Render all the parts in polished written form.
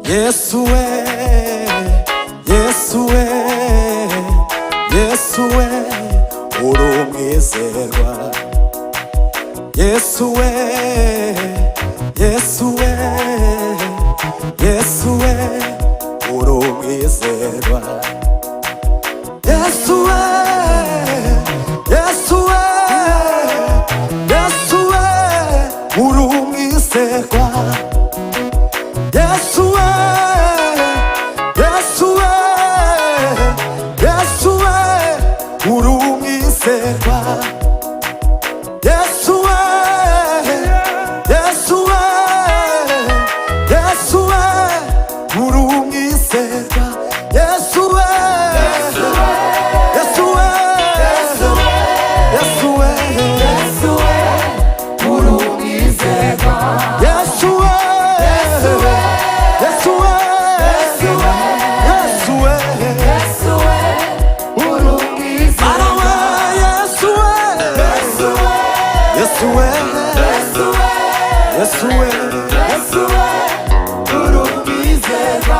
Yesu we, Yesu we, Yesu we, uri umwizerwa. Yesu we, Yesu we, Yesu we, uri umwizerwa. Yesu we, Yesu we, Yesu we, uri umwizerwa. Yesu we, Yesu we, Yesu we, uri umwizerwa. Yesu we, Yesu we, Yesu we, uri umwizerwa. Yesu we, Yesu we, Yesu we, Yesu we, uri umwizerwa. Yesu we, Yesu we, Yesu we, Yesu we, Yesu we, Yesu we, uri Mana umwizerwa. We, Yesu we, Yesu we, Yesu we, Yesu we, Yesu we, Yesu we, uri umwizerwa.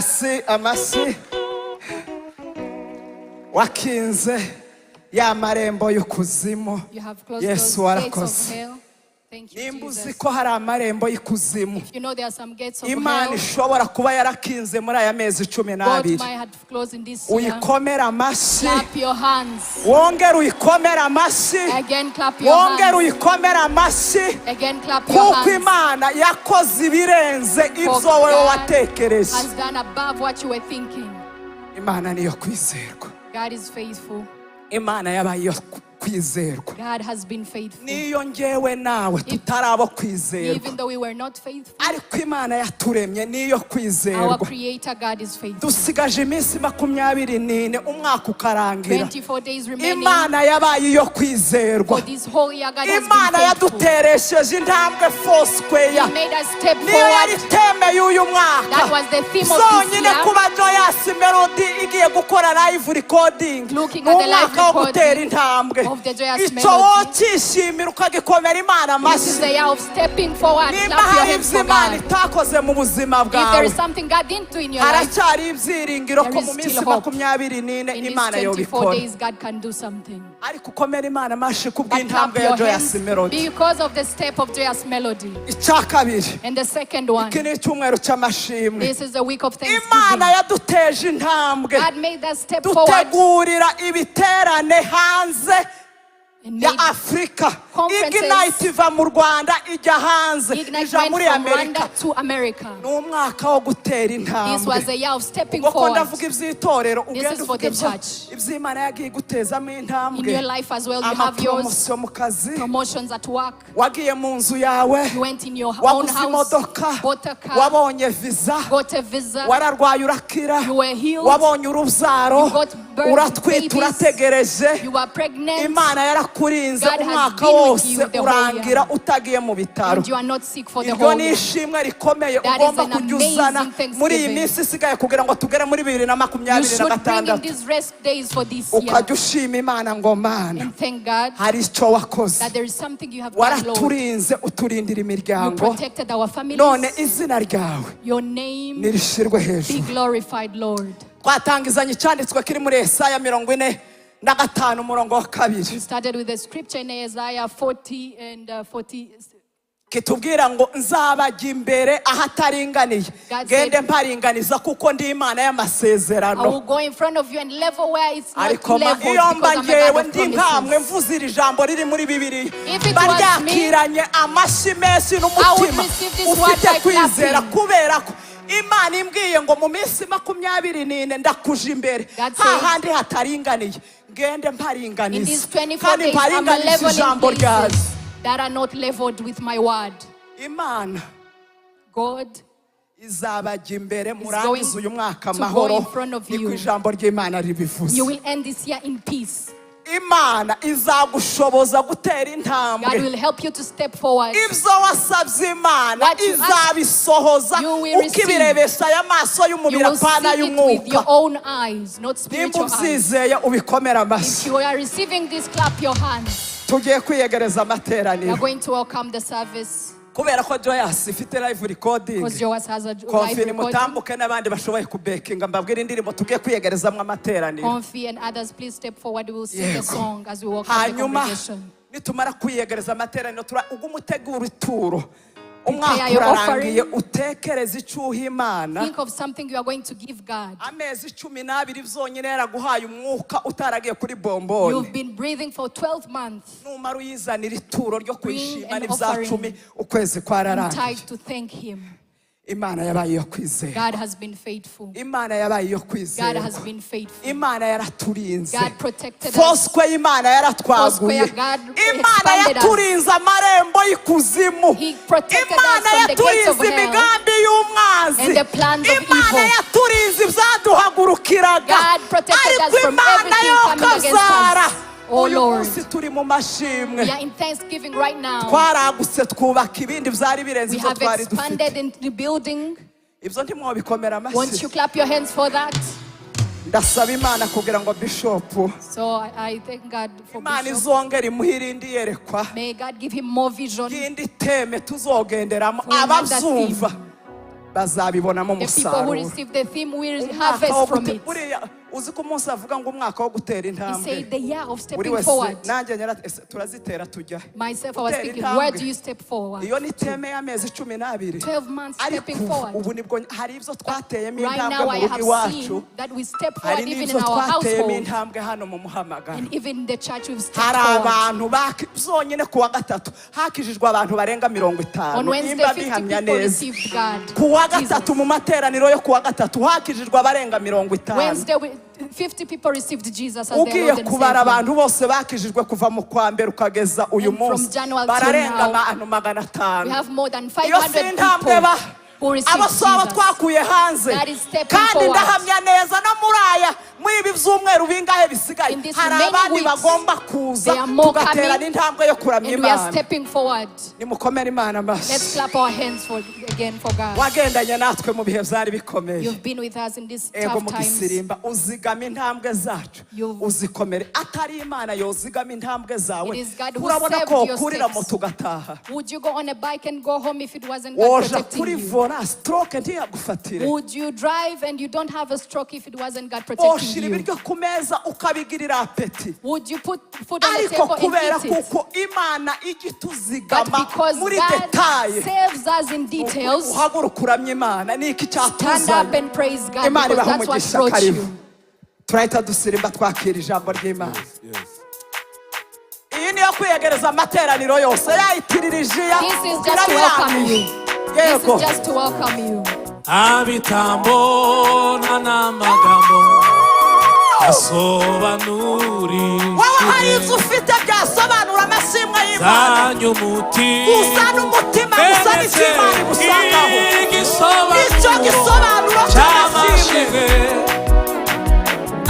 Joyous amashyi. Wakinze ya marembo y'ukuzimu. You have closed Yesu, those gates of warakoze. hell. Thank you, Nimba uzi Jesus. ko hari amarembo y'ikuzimu You know there are some gates of Imana hell ishobora kuba yarakinze muri aya mezi cumi God n'abiri, might have closed in this year. uyikomere amashyi. Clap your hands. Wongere uyikomere amashyi. Again, clap your Wongere hands. uyikomere amashyi, Again, clap your kuko hands. Imana yakoze ibirenze For ibyo wowe God watekereje. has done above what you were thinking. Imana niyo kwizerwa. God is faithful. Imana yabaye iyo kwizerwa. God has been faithful. Niyo ngewe nawe tutari abo kwizerwa, Even though we were not faithful, ariko Imana yaturemye niyo our kwizerwa. Creator God is faithful. Dusigaje iminsi 24 umwaka ukarangira. 24 days remaining Imana yabaye iyo kwizerwa. for this whole year. God has Imana been faithful. yaduteresheje intambwe Foursquare. He made us step Niyo yari forward. theme y'uyu mwaka. That was the theme of this Zonyine year. kuba Joyous Melody igiye gukora live recording, Looking ni at the live umwaka wo gutera recording intambwe. of the Joyous Icyo Melody. wokishimira ukagikomera Imana This is amashyi. the year of stepping forward. Nimba Clap your hari hands ibyo for Imana God. itakoze mu buzima If there bwawe, is something God didn't do in your life, haracyari ibyiringiro there ko is mu still minsi hope. 24 In these Imana 24 yobikora. days, God can do something. Ariko ukomera Imana amashyi But clap kubw'intambwe ya your Joyous hands Melody. because of the step of Joyous Melody. Icya kabiri, And the second one, iki ni icyumweru cy'amashimwe. this is the week of Imana Thanksgiving. yaduteje intambwe, God made us step forward dutegurira ibiterane hanze and ya made Afurika. conferences. Ignite iva mu Rwanda ijya hanze, Ignite ija went muri from Amerika. Rwanda to America. Ni umwaka wo gutera This intambwe. was a year of stepping Ubwo ko forward. ndavuga iby'itorero, ugenda is for uvuga the ibyo church. iby'Imana yagiye igutezamo intambwe. In your life as well, you have yours. Ama promotion mu kazi, Promotions at work. wagiye mu nzu yawe, You went in your own waguze house, imodoka, bought a car, wabonye visa, got a visa, wararwaye urakira, You were healed. wabonye urubyaro, You got birth uratwita, babies. urategereje. You were pregnant, Imana yarakurinze God has umwaka been with wose you the whole urangira year. utagiye mu bitaro. And you are not sick for the Iryo whole ni year. ishimwe rikomeye That ugomba is an kujya uzana amazing muri iyi thanksgiving. minsi isigaye kugira ngo tugere muri bibiri na You makumyabiri na should bring in gatandatu these rest days for this year ukajya ushima Imana ngo Mana, and thank God hari icyo wakoze. that there is something you have done, Lord. Waraturinze, uturindira You imiryango. protected our None families. izina ryawe Your name nirishirwe be hejuru. glorified, Lord. Twatangizanye icyanditswe kiri muri Esaya 45 umurongo wa kabiri, We started with the scripture in Isaiah 40 and 40. Kitubwira ngo nzabajya imbere ahataringaniye, God ngende said, mparinganiza kuko ndi Imana I y'amasezerano. will go in front of you and level where it's not Ariko leveled iyo mba because I'm a ngewe God of ndi nkamwe promises. mvuze iri jambo riri muri Bibiliya, If it was me, baryakiranye amashyi menshi I would n'umutima receive this word ufite by kwizera, clapping. kubera ko Imana imbwiye ngo mu minsi 24 ndakuja imbere God said, hahandi hataringaniye, ngende in mparinganiza, these 24 kandi days, I'm mparinganiza leveling ijambo ryawe. places that are not leveled with my word. Imana God izabajya imbere going murangize uyu mwaka to go amahoro, in front of niko you. ijambo ry'Imana ribivuze. You will end this year in peace. Imana izagushoboza gutera God intambwe. will help you to step forward. Ibyo wasabye Imana What you ask, izabisohoza, you will receive. ukibirebesha aya maso You y'umubiri, will apana see it with your y'umwuka. own eyes, not Nimba spiritual eyes. ubyizeye, ubikomere If amashyi. you are receiving this, clap your hands. Tugiye kwiyegereza We are amateraniro going to welcome the service kubera ko Joyous ifite live recording. because Joas has a live Konfini, recording. mutambuke n'abandi bashoboye kubekinga, mbabwire indirimbo tugiye kwiyegerezamo amateraniro. Konfi and others, please step forward. We will sing the Yego. song as we welcome the Hanyuma congregation. nitumara kwiyegereza amateraniro, tura ubwo umutegura ituro, umwaka Prepare your urarangiye, offering. utekereze icyo uha Imana. Think of something you are going to give God. Amezi 12 byonyine yaraguhaye umwuka utaragiye kuri bomboni. You've been breathing for 12 months. Numara uyizanira ituro ryo kuyishima Bring an n'ibya offering. cumi, ukwezi kwararangiye. Time to thank Him. Imana yabaye iyo kwizera. God has been faithful. Imana yabaye iyo God has kwizerwa. been faithful. Imana yaraturinze. God protected us. Foursquare, Imana yaratwaguye. Foursquare, God Imana expanded us. yaturinze amarembo y'ikuzimu. He protected us Imana from the gates of yaturinze hell imigambi y'umwanzi. and the plans of Imana evil. yaturinze ibyaduhagurukiraga. God protected us Ariko from Imana everything coming against yokabyara, us. Oh uyu Lord. munsi turi mu mashimwe. We are in thanksgiving right now. Twaragutse, twubaka ibindi byari birenze We ibyo have twari dufite. expanded in the building. Ibyo ntimwobikomera Won't amashyi? you clap your hands for that? Ndasaba Imana kugira ngo bishopu, So I thank God for Imana Bishop. izongera imuhe irindi yerekwa, May God give him more vision y'indi theme tuzogenderamo, for another ababyumva theme. Bazabibonamo The people who umusaruro. Receive the theme will Umwaka harvest wo from gute- it. Buriya uzi ko umunsi avuga ngo umwaka wo gutera He intambwe, said the year of buri stepping wese forward. Nanjye nyara ese turazitera tujya he? Myself, I was Gutera thinking, where intambwe. do you step forward? Iyo ni theme y'amezi 12. 12 months Ariko stepping ubu- forward. ubu nibwo hari ibyo twateyemo Right intambwe now, mu I rugo have iwacu, seen that we step hari forward even n'ibyo in our twateyemo household intambwe hano mu muhamagaro. And even in the church, we've stepped Hari forward. Abantu zonyine ku wa gatatu hakijijwe abantu barenga mirongo On itanu Wednesday, nimba 50 bihamya people neza. Received God. Ku wa Jesus. gatatu mu materaniro yo ku wa gatatu hakijijwe abarenga 50. Wednesday, 50 people received Jesus as their Ugiye Lord and kubara Savior. Abantu bose bakijijwe kuva mu kwa mbere ukageza uyu And from munsi, January till bararenga now, abantu 500. we have more than Iyo si 500 intambwe people ba who received abo si abo Jesus. twakuye hanze. That is stepping Kandi forward. ndahamya neza no muri aya muri ibi byumweru bingahe bisigaye, In these hari remaining abandi weeks, bagomba kuza there are more tugaterana coming, intambwe yo kuramya and we are Imana. Stepping forward. Nimukomere Imana Let's amashyi. Clap our hands for again for God. Wagendanye natwe mu bihe byari bikomeye. You've been with us in these Ego tough mu times. gisirimba uzigama intambwe zacu uzikomere atari Imana yozigama intambwe zawe, It is God who urabona saved ko your kurira steps. moto ugataha. Would you go on a bike and go home if it wasn't God Woja protecting kuri you? Volant stroke ntiyagufatire? Would you drive and you don't have a stroke if it wasn't God protecting Woshira you? Ibiryo ku meza ukabigirira appétit? Would you put food on the Ariko table kubera and eat it? kuko Imana ijya But ituzigama because muri God détails, saves us in details, uhaguruka uramye Imana ni iki stand up cyatuzanye. and praise God Imana because ibaha that's what umugisha. brought Karibu you. turahita dusirimba twakira ijambo ry'Imana. Iyi niyo kwiyegereza amateraniro yose yayitiririjiya. This is just to welcome you. This Yego. is just to welcome you. Abitambo nta n'amagambo asobanura Wowe hari ibyo ufite byasobanura amashimwe y'Imana? Zanyu umutima Gusa n'umutima gusa n'icyo Imana igusangaho, icyo gisobanuro cy'amashimwe. Cy'amashimwe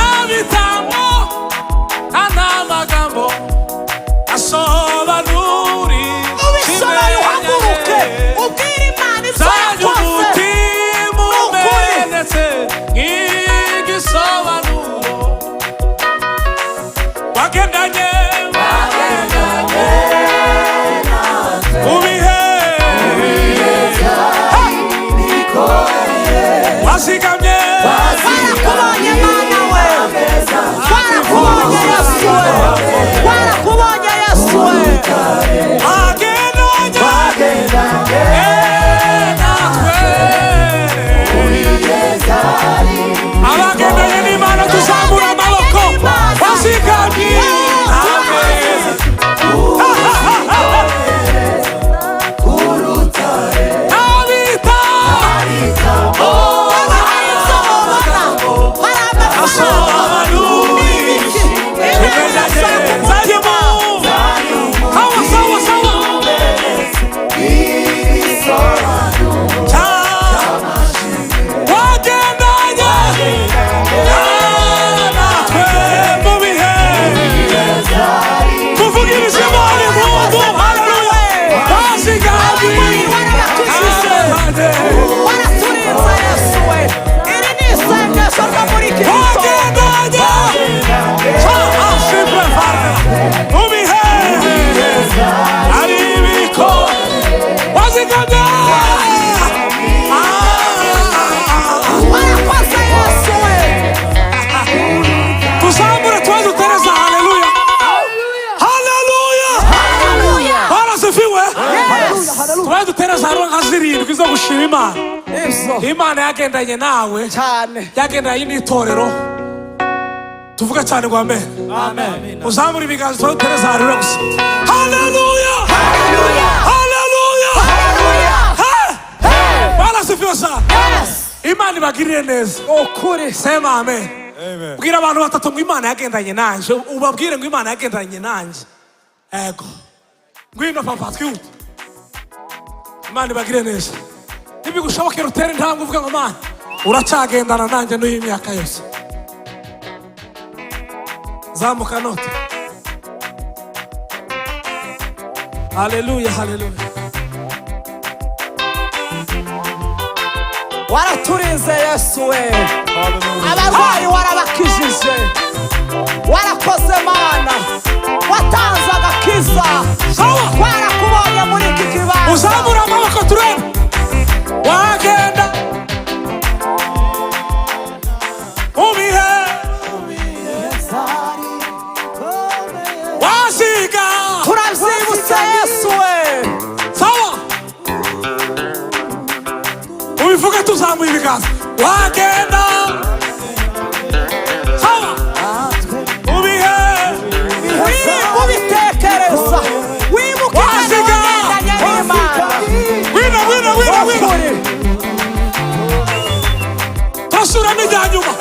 abitambo nta n'amagambo asobanura Ubishoboye uhaguruke ubwire Imana ibyo Zanyu yakoze. Umutima Ukuri. Umenetse nk'igisobanuro wagendanye mu bihe wazigamye. Twarakubonye Mana we, twarakubonye Yesu we, twarakubonye Yesu we. Wagendanye natwe abagendanye n'Imana tuzamura amaboko wazigamye natwe. Abita Hari ibyo mubona, hari amafaranga n'ibiki Imana ishaka umutima. Sawa sawa sawa. Wagendanye natwe mu bihe tuvugirize Imana impundu haleluya wazigamye. Warabakijije, waraturinze Yesu we. Iri ni isengesho ryo muri iki gitondo. Wagendanye ashimwe mu bihe ari ibiko wazigamye. Warakoze Yesu we. Tuzamure tuwe dutereza haleluya haleluya. Haleluya. Barasifiwe. Yes. Tuwe dutereza haleluya nka zirindwi zo gushima Imana. Ibyo Imana yagendanye nawe cyane. Yagendanye n'itorero tuvuge cyane ngo amen. Uzamure ibiganza tuwe dutereza haleluya gusa haleluya Haleluya. haleluya. Haleluya. Hey! Barasifiwe sana. Yes. Imana ibagirire neza. Ukuri. Sema amen. Bwira abantu batatu ngo Imana yagendanye nanjye ubabwire ngo Imana yagendanye nanjye ego ngwino papa twihute Imana ibagire neza nibigushobokera utere intambwe uvuga ngo Mana uracyagendana nanjye n'uyu myaka yose zamuka note haleluya haleluya. Waraturinze Yesu we, abarwayi warabakijije, warakoze Mana watanze agakiza. Sawa. Twarakubonye muri iki kibanza. Uzamura amaboko turebe wagenda. Tuzamuye ibiganza. Wagenda sawa mu bihe. Ubitekereza, wibuke Wasiga. wagendanye n'Imana. Wino, wino, wino, wino. Ukuri. Turasubiramo ijya nyuma.